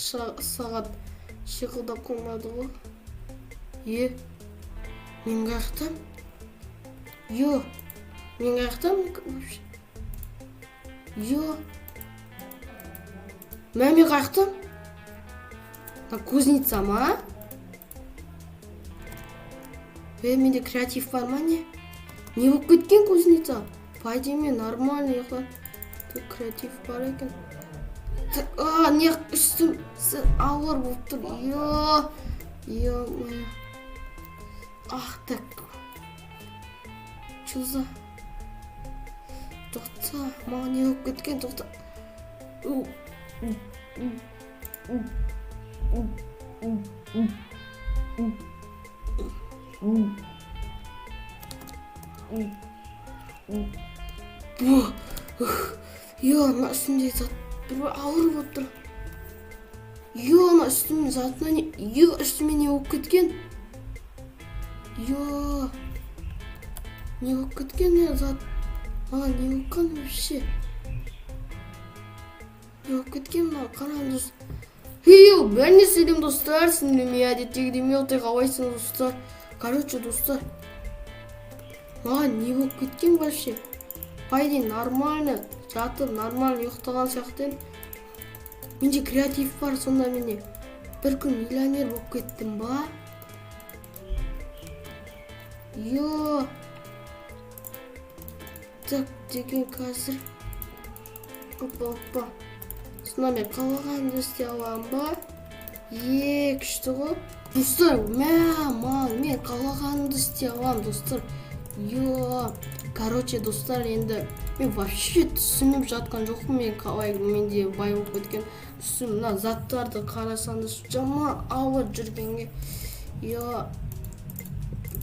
Сағат шиқылдап қоймады ғой. Е, мен қаяқтамын? Е, мен қаяқтамын вообще? Е, мә, мен қаяқтамын? Мына кузница ма? Е, менде креатив бар ма, не? Не болып кеткен кузница? По идее, мен нормально ұйықтадым. Так, креатив бар екен. Так, а, не, үстім ауыр болып тұр. Е, е, ах, так. Че за? Тоқта, маған не болып кеткен? Тоқта. У, у, у, у, у, у, у, у, у, у. Бу, ух, е, мына үстімдегі зат бір ауыр болып тұр. Е, мына үстімнің затына не? Е, үстіме не болып кеткен? Е, не болып кеткен, не зат? Маған не болып қалды вообще? Не болып кеткен мынау? Қараңыз. Хей, бәріне сәлем, достар, сіздермен әдеттегідей Мелтай. Қалайсыңдар, достар? Короче, достар, маған не болып кеткен вообще? По идее, нормально жатып, нормально ұйықтаған сияқты едім. Менде креатив бар, сонда мен не, бір күн миллионер болып кеттім ба? Йо, так, деген қазір, опа, опа, сонда мен қалағанымды істей аламын ба? Е, күшті ғой, достар. Мә, маған, мен қалағанымды істей аламын, достар. Йо, короче, достар, енді мен вообще түсініп жатқан жоқпын, мен қалай менде бай болып кеткен. Түсін, мына заттарды қарасаңыз, жаман ауыр жүргенге. Йо,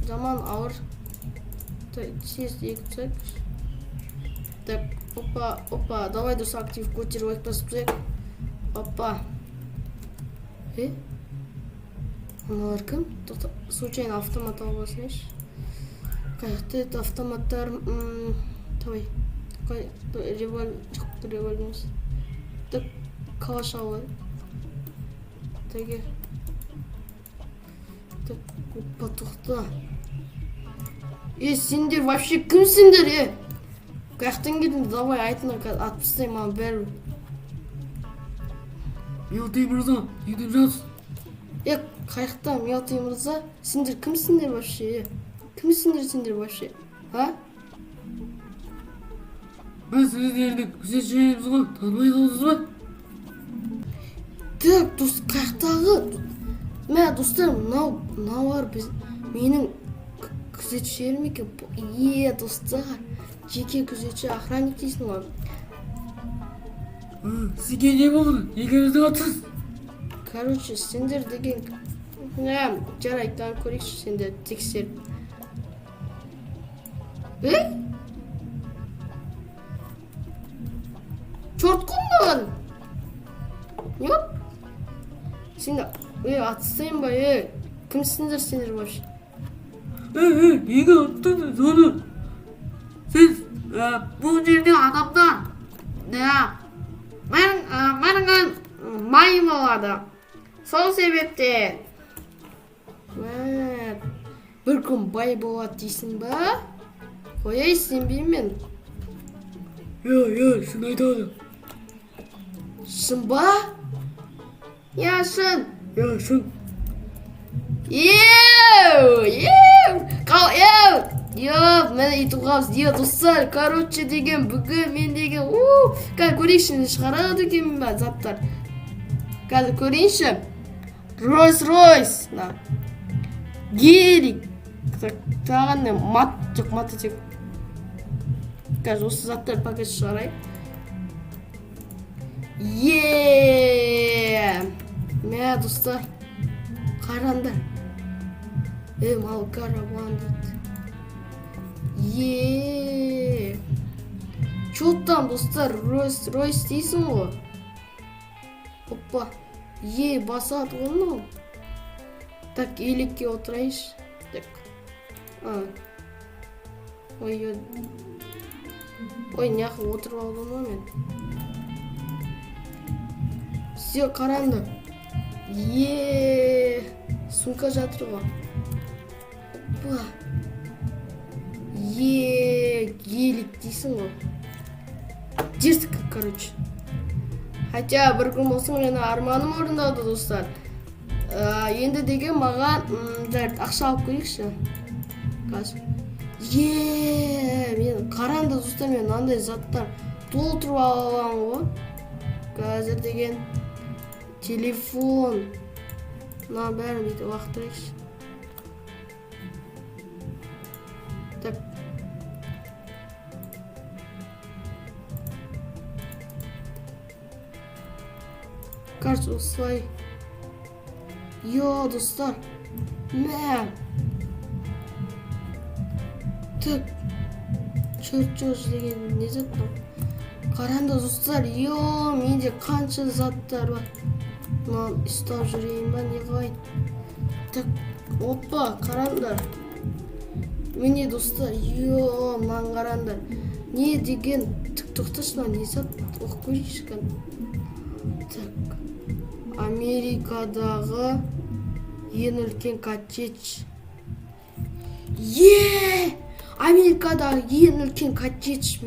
жаман ауыр. Так, тез егіп тастайық. Так, опа, опа, давай, достар, актив көтеріп лайк басып тастайық. Опа, е, мыналар кім? Тоқта, случайно автомат алып алсайыншы. Қаяқта еді автоматтар? Давай, револьвер жоқ, револьвер емес. Так, калаш алып алайық. Так, так, опа, тоқта. Е, сендер вообще кімсіңдер? Е, қаяқтан келдіңдер? Давай, айтыңдар, қазір атып тастаймын, маған бәрібір. Мелтай мырза, не деп жатсыз? Е, қаяқта Мелтай мырза? Сендер кімсіңдер вообще? Е, кімсіңдер сендер вообще, а? Біз сіздердің күзетшілеріміз ғой, танымай қалдыңыз ба? Так, дос, қаяқтағы, мә, достар, мынау, мыналар біз, менің күзетшілерім екен. Е, достар, жеке күзетші, охранник дейсің ғой. Сізге не болды? Неге бізді атсыз? Короче, сендер деген, мә, жарайды, танып көрейікші сендерді, тексеріп. Ей, черт қой мынаған, не болды сендер? Ей, атыстайын ба? Ей, кімсіңдер сендер вообще? Ей, ей, неге аттыңыз оны? Сіз бұл жерде адамдар менің май болады. Сол себептен, мә, бір күн бай болады дейсің ба? Қояй, сенбеймін мен. Иә, иә, шын айтады. Шын ба? Иә, шын. Иә, шын. Еу, еу, қал, еу, е, міне, итіп қаламыз. Е, достар, короче, деген бүгін мен деген, у, қазір көрейікші, не шығарады екен ба заттар, қазір көрейінші. Ройс Ройс, мына гелик. Так, тағы не? Мат жоқ, мотоцикл. Қазір осы заттар пока шығарайық. Е, мә, достар, қараңдар. Е, мал караван дейді. Е, че там, достар? Ройс Ройс дейсің ғой. Опа, е, басады ғой мынау. Так, елекке отырайыншы. Так, а, ой, ой, ой, неғып отырып алдым ғой мен? Все, қараңдар. Е, сумка жатыр ғой. Опа. Е, гелик дейсің ғой. Дерзко, короче. Хотя бір күн болсын, менің арманым орындалды, достар. Енді деген маған жарайды, ақша алып көрейікші. Қазір. Е, мен қараңдар, достар, мен мынандай заттар толтырып ала аламын ғой. Қазір деген телефон. Мына бәрін бүйтіп лақтырайықшы. Так. Кажется, осылай. Йо, достар. Мә. Так. Чертеж деген не зат мынау? Қараңдар, достар, йо, менде қанша заттар бар. Мынаны ұстап жүрейін ба, не қылайын? Так, опа, қараңдар. Міне, достар, йо, мынаны қараңдар. Не деген, түк, тоқташы, мына не зат, оқып көрейікші кәні. Так. Америкадағы ең үлкен коттедж. Е! Америкадағы ең үлкен коттедж.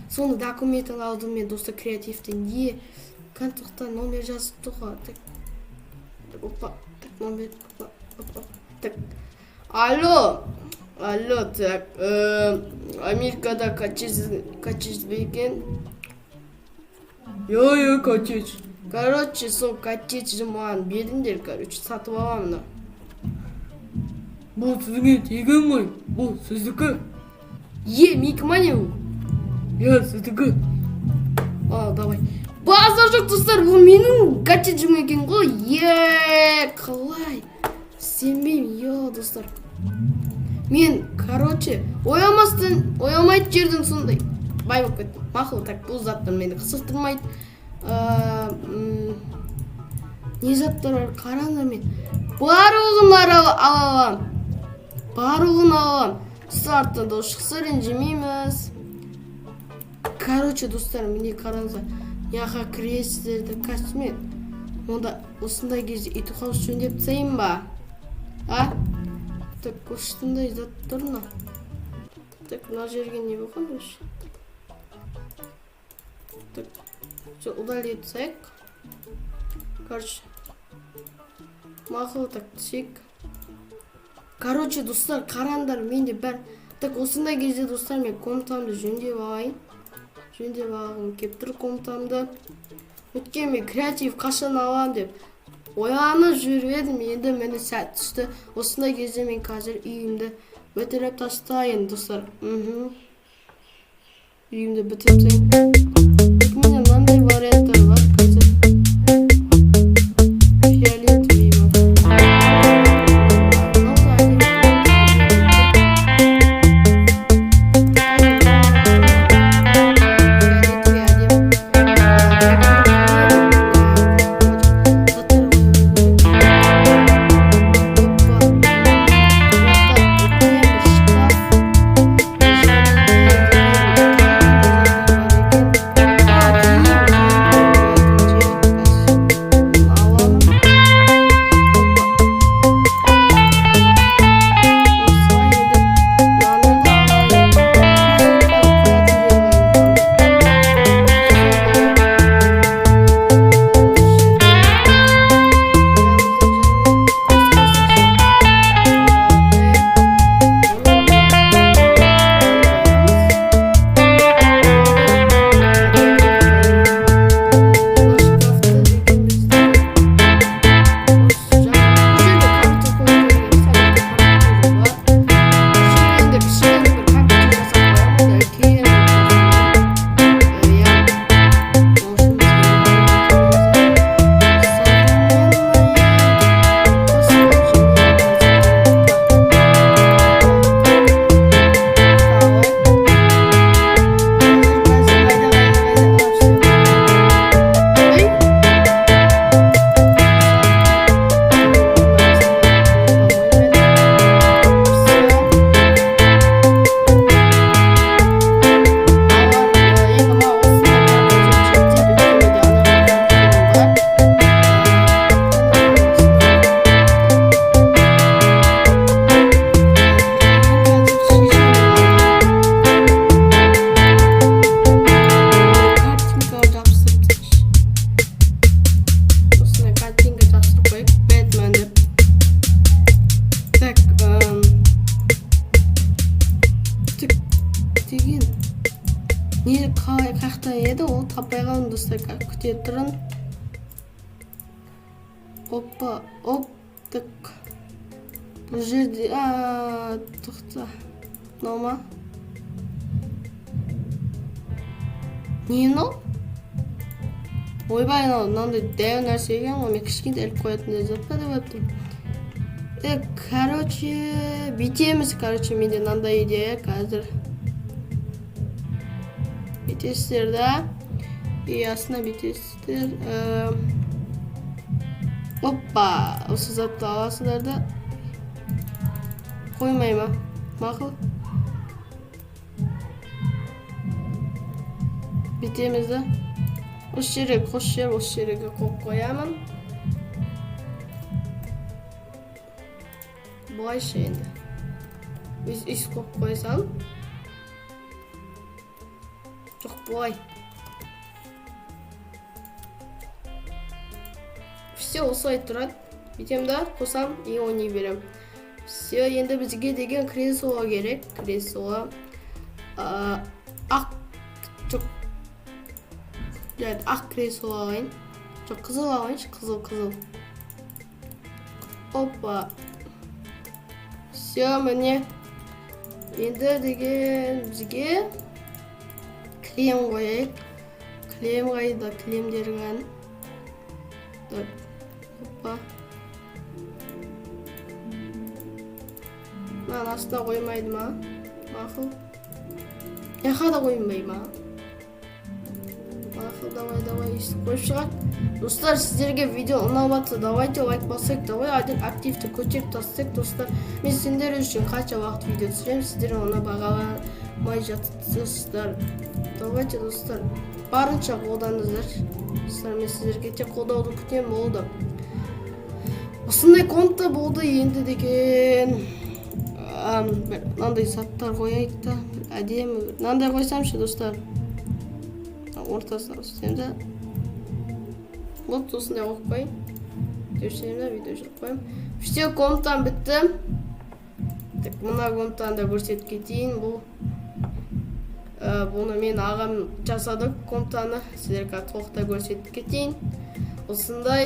Соны документін алдым мен, достар, креативтен. Е, кәні, тоқта, номер жазыпты ғой. Так, так, опа, так, номер, опа, опа. Так, алло, алло, так, Америкада коттедж бе екен? Иә, иә, коттедж. Короче, сол коттеджді маған беріңдер, короче, сатып аламын мына. Бұл сізге тегін ғой. Бұл сіздікі. Е, менікі ма, не бұл? Иә, сіздікі. А, давай. Базар жоқ, достар, бұл менің коттеджім екен ғой. Е, қалай? Сенбеймін, йо, достар. Мен, короче, ойламастан, ойламайтын жерден сондай бай болып кеттім. Мақұл, так, бұл заттар мені қызықтырмайды. Не заттар бар, қараңдар, мен барлығын ала аламын. Барлығын ала аламын. Достар, артынан дауыс шықса, ренжімейміз. Короче, достар, міне, қараңыздар. Мына кіресіздер де, костюм. Онда осындай кезде ит хаус жөндеп тастайын ба? А? Так, осындай заттар мына. Так, мына жерге не болған вообще? Так, все, удалить тастайық. Короче, мақұл, так, түсейік. Короче, достар, қараңдар, менде бәр. Так, осындай кезде, достар, мен комнатамды жөндеп алайын. Жөндеп алғым келіп тұр комнатамды. Өйткені мен креатив қашан аламын деп ойланып жүріп едім, енді міне сәт түсті. Осындай кезде мен қазір үйімді бітіріп тастайын, достар. Үйімді бітіріп тастайын. Міне, мынандай варианттар бар қазір. Фиолетовый бар. Мынау да әдемі. Фиолетовый әдемі. Заттар қою керек. Опа. Мына үлкен бір шкаф. Және де деген тағы да заттар бар екен. Достар, күте тұрын. Опа, оп, так. Бұл жерде, тоқта. Мынау ма? Не мынау? Ойбай, мынау мынандай дәу нәрсе екен ғой, мен кішкентай іліп қоятындай зат па деп ойлап тұрмын. Короче, бүйтеміз, короче, менде мынандай идея қазір. Бүйтесіздер да, и астына бүйтесіздер. Опа, осы затты аласыздар да. Қоймай ма? Мақұл. Бүйтеміз да. Осы жерге қос жер, осы жерге қойып қоямын. Былайша енді. Өйстіп қойып қойсам. Жоқ, былай. Все, осылай тұрады. Бүйтем да, қосам и ойнай берем. Все, енді бізге деген кресло керек. Кресло. Ақ, жоқ. Жарайды, ақ кресло алайын. Жоқ, қызыл алайыншы, қызыл, қызыл. Опа. Все, міне. Енді деген бізге кілем қояйық. Кілем қайда? Кілемдер қане? Так, опа. Мынаның астына қоймайды ма? Мақұл. Мынақа да қоймай ма? Мақұл, давай, давай, өйстіп қойып шығайық. Достар, сіздерге видео ұнап жатса, давайте лайк басайық, давай один активті көтеріп тастайық, достар. Мен сендер үшін қанша уақыт видео түсіремін, сіздер оны бағаламай жатсыздар. Давайте, достар, барынша қолдаңыздар. Достар, мен сіздерге тек қолдауды күтемін, болды. Осындай комната болды енді деген. Бір мынандай заттар қояйық та, бір әдемі бір мынандай қойсамшы, достар. Ортасына істеймін да. Вот осындай қойып қояйын. Өшіремін да, видео өшіріп қоямын. Все, комнатам бітті. Так, мына комнатаны да көрсетіп кетейін. Бұл бұны мен ағам жасады комнатаны. Сіздерге толықтай көрсетіп кетейін. Осындай,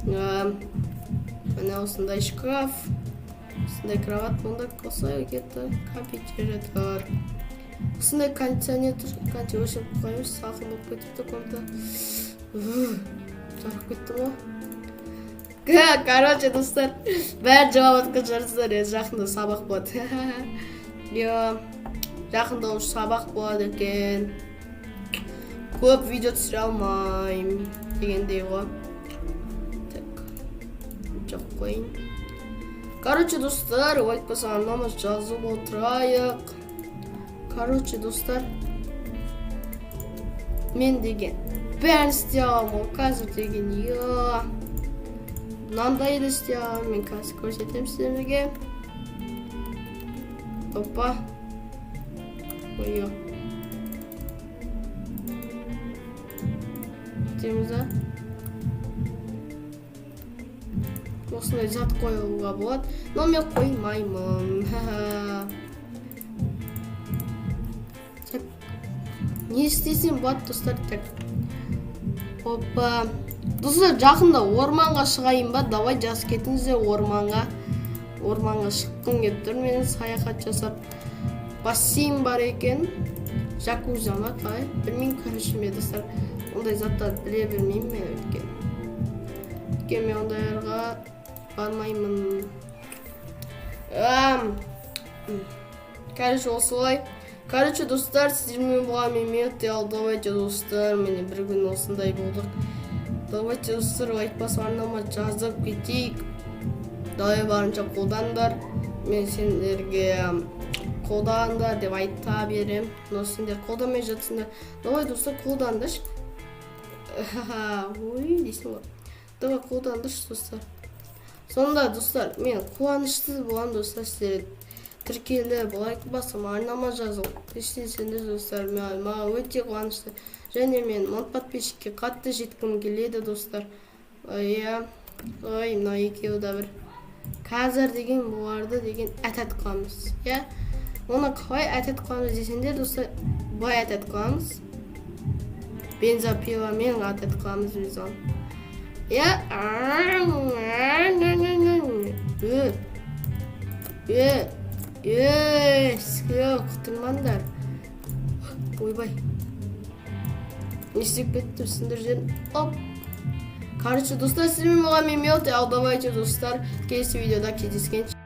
міне осындай шкаф, осындай кровать, мұнда осылай кетті, компьютер жатыр. Осындай кондиционер тұр, кондиционер өшіріп қоямыз, салқын болып кетіпті комната. Жарып кеттім ғой. Короче, достар, бәрі жауап атқан шығарсыздар, енді жақында сабақ болады. Иә, жақында уже сабақ болады екен. Көп видео түсіре алмаймын дегендей ғой. Так, жоқ қояйын. Короче, достар, лайк басып арнамыз жазып отырайық. Короче, достар, мен деген бәрін істей аламын ғой қазір деген, иә. Мынандай да істей аламын, мен қазір көрсетемін сіздерге. Опа. Ой, күтеміз да. Осындай зат қоюға болады, но мен қоймаймын. Так, не істесем болады, достар? Так, опа. Достар, жақында орманға шығайын ба? Давай жазып кетіңіздер орманға. Орманға шыққым келіп тұр менің, саяхат жасап. Бассейн бар екен, джакузи ма қалай білмеймін. Короче, мен, достар, ондай заттарды біле бермеймін мен, өйткені мен ондайларға бармаймын. Короче, осылай. Короче, достар, сіздермен болған мен Мет. Ал давайте, достар, міне бір күн осындай болдық. Давайте, достар, лайк басып арнама жазып кетейік. Давай барынша қолдаңдар. Мен сендерге қолдаңдар деп айта берем. Но сендер қолдамай жатсыңдар. Давай, достар, қолдаңдаршы. Ой, дейсің ғой. Давай қолдаңдаршы, достар. Сонда, достар, мен қуанышты боламын, достар, сіздер тіркеліп, лайк басып, арнама жазып істесеңдер, достар, маған өте қуанышты. Және мен 10 подписчикке қатты жеткім келеді, достар. Иә, ой, мына екеуі де бір. Қазір деген бұларды деген әтәт қыламыз, иә. Оны қалай әтәт қыламыз десеңдер, достар, былай әтәт қыламыз. Бензопиламен атет қыламыз біз оны. Иә. Е. Е. Е, құтырмаңдар. Ойбай. Не істеп кеттім, сындырып жібердім. Оп. Короче, достар, сіздермен болған мен Мелти. Ал давайте, достар, келесі видеода кездескенше.